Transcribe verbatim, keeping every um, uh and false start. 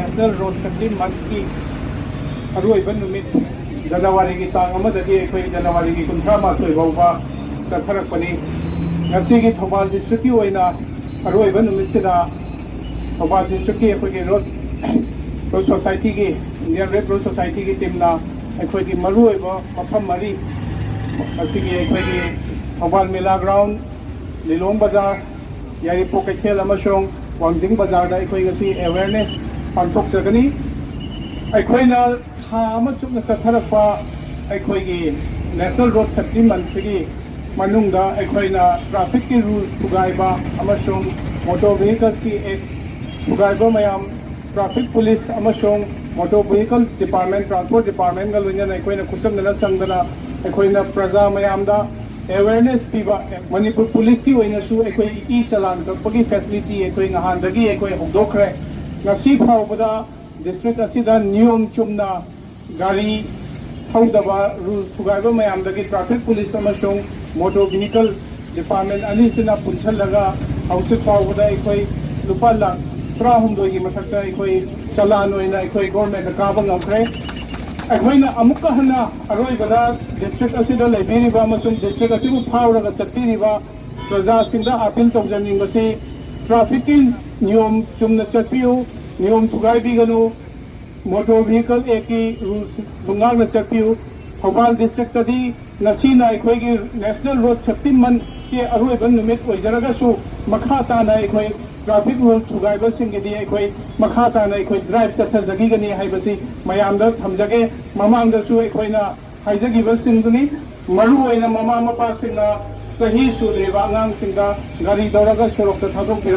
National Road Safety Monthꯀꯤ ꯑꯔꯣꯏꯕ ꯅꯨꯃꯤꯠ, ꯖꯅꯋꯥꯔꯤꯒꯤ ꯇꯥꯡ ꯑꯃꯗꯒꯤ ꯑꯩꯈꯣꯏ ꯖꯅꯋꯥꯔꯤꯒꯤ ꯀꯨꯟꯊ꯭ꯔꯥ ꯃꯥꯊꯣꯏ ꯐꯥꯎꯕ ꯆꯠꯊꯔꯛꯄꯅꯤ꯫ ꯉꯁꯤꯒꯤ ꯊꯧꯕꯥꯜ districtꯀꯤ ꯑꯣꯏꯅ ꯑꯔꯣꯏꯕ ꯅꯨꯃꯤꯠꯁꯤꯗ ꯊꯧꯕꯥꯜ districtꯀꯤ ꯑꯩꯈꯣꯏꯒꯤ Road, Road Societyꯒꯤ, Indian Red Road Societyꯒꯤ teamꯅ ꯑꯩꯈꯣꯏꯒꯤ ꯃꯔꯨꯑꯣꯏꯕ ꯃꯐꯝ ꯃꯔꯤ, ꯑꯁꯤꯒꯤ ꯑꯩꯈꯣꯏꯒꯤ ꯊꯧꯕꯥꯜ ꯃꯦꯂꯥ ground, ꯂꯤꯂꯣꯡ ꯕꯖꯥꯔ, ꯌꯥꯏꯔꯤꯄꯣꯛ ꯀꯩꯊꯦꯜ ꯑꯃꯁꯨꯡ ꯋꯥꯡꯖꯤꯡ ꯕꯖꯥꯔꯗ ꯑꯩꯈꯣꯏ ꯉꯁꯤ awareness ꯄꯥꯡꯊꯣꯛꯆꯒꯅꯤ꯫ ꯑꯩꯈꯣꯏꯅ ꯊꯥ ꯑꯃ ꯆꯨꯞꯅ ꯆꯠꯊꯔꯛꯄ ꯑꯩꯈꯣꯏꯒꯤ National Road Safety Monthꯁꯤꯒꯤ ꯃꯅꯨꯡꯗ ꯑꯩꯈꯣꯏꯅ trafficꯀꯤ rule ꯊꯨꯒꯥꯏꯕ ꯑꯃꯁꯨꯡ motor vehiclesꯀꯤ act ꯊꯨꯒꯥꯏꯕ ꯃꯌꯥꯝ, traffic police ꯑꯃꯁꯨꯡ motor vehicle department, transport departmentꯒ ꯂꯣꯏꯅꯅ ꯑꯩꯈꯣꯏꯅ ꯈꯨꯠꯆꯟꯗꯅ ꯆꯪꯗꯅ ꯑꯩꯈꯣꯏꯅ ꯄ꯭ꯔꯖꯥ ꯃꯌꯥꯝꯗ awareness ꯄꯤꯕ꯫ ꯃꯅꯤꯄꯨꯔ policeꯀꯤ ꯑꯣꯏꯅꯁꯨ ꯑꯩꯈꯣꯏ e-challan ꯀꯛꯄꯒꯤ facility ꯑꯩꯈꯣꯏ ꯅꯍꯥꯟꯗꯒꯤ ꯑꯩꯈꯣꯏ ꯍꯧꯗꯣꯛꯈ꯭ꯔꯦ꯫ ꯉꯁꯤ ꯐꯥꯎꯕꯗ district ꯑꯁꯤꯗ ꯅꯤꯌꯣꯝ ꯆꯨꯝꯅ ꯒꯥꯔꯤ ꯊꯧꯗꯕ, rule ꯊꯨꯒꯥꯏꯕ ꯃꯌꯥꯝꯗꯒꯤ traffic police ꯑꯃꯁꯨꯡ motor vehicle department ꯑꯅꯤꯁꯤꯅ ꯄꯨꯟꯁꯤꯜꯂꯒ ꯍꯧꯖꯤꯛ ꯐꯥꯎꯕꯗ ꯑꯩꯈꯣꯏ ꯂꯨꯄꯥ ꯂꯥꯈ ꯇꯔꯥꯍꯨꯝꯗꯣꯏꯒꯤ ꯃꯊꯛꯇ ꯑꯩꯈꯣꯏ ꯆꯂꯥꯟ ꯑꯣꯏꯅ ꯑꯩꯈꯣꯏ governmentꯇ ꯀꯥꯕ ꯉꯝꯈ꯭ꯔꯦ꯫ ꯑꯩꯈꯣꯏꯅ ꯑꯃꯨꯛꯀ ꯍꯟꯅ ꯑꯔꯣꯏꯕꯗ district ꯑꯁꯤꯗ ꯂꯩꯕꯤꯔꯤꯕ ꯑꯃꯁꯨꯡ district ꯑꯁꯤꯕꯨ ꯐꯥꯎꯔꯒ ꯆꯠꯄꯤꯔꯤꯕ ꯄ꯭ꯔꯖꯥꯁꯤꯡꯗ appeal ꯇꯧꯖꯅꯤꯡꯕꯁꯤ, trafficꯀꯤ ꯅꯤꯌꯣꯝ ꯆꯨꯝꯅ ꯆꯠꯄꯤꯌꯨ, ꯅꯤꯌꯣꯝ ꯊꯨꯒꯥꯏꯕꯤꯒꯅꯨ, motor vehicle actꯀꯤ rules ꯉꯥꯛꯅ ꯆꯠꯄꯤꯌꯨ꯫ ꯊꯧꯕꯥꯜ districtꯇꯗꯤ ꯉꯁꯤꯅ ꯑꯩꯈꯣꯏꯒꯤ National Road Safety Monthꯀꯤ ꯑꯔꯣꯏꯕ ꯅꯨꯃꯤꯠ ꯑꯣꯏꯖꯔꯒꯁꯨ, ꯃꯈꯥ ꯇꯥꯅ ꯑꯩꯈꯣꯏ traffic rule ꯊꯨꯒꯥꯏꯕꯁꯤꯡꯒꯤꯗꯤ ꯑꯩꯈꯣꯏ ꯃꯈꯥ ꯇꯥꯅ ꯑꯩꯈꯣꯏ drive ꯆꯠꯊꯖꯈꯤꯒꯅꯤ ꯍꯥꯏꯕꯁꯤ ꯃꯌꯥꯝꯗ ꯊꯝꯖꯒꯦ꯫ ꯃꯃꯥꯡꯗꯁꯨ ꯑꯩꯈꯣꯏꯅ ꯍꯥꯏꯖꯈꯤꯕꯁꯤꯡꯗꯨꯅꯤ꯫ ꯃꯔꯨꯑꯣꯏꯅ ꯃꯃꯥ ꯃꯄꯥꯁꯤꯡꯅ ꯆꯍꯤ ꯁꯨꯗ꯭ꯔꯤꯕ ꯑꯉꯥꯡꯁꯤꯡꯗ ꯒꯥꯔꯤ ꯇꯧꯔꯒ ꯁꯣꯔꯣꯛꯇ ꯊꯥꯗꯣꯛꯄꯤꯔꯛ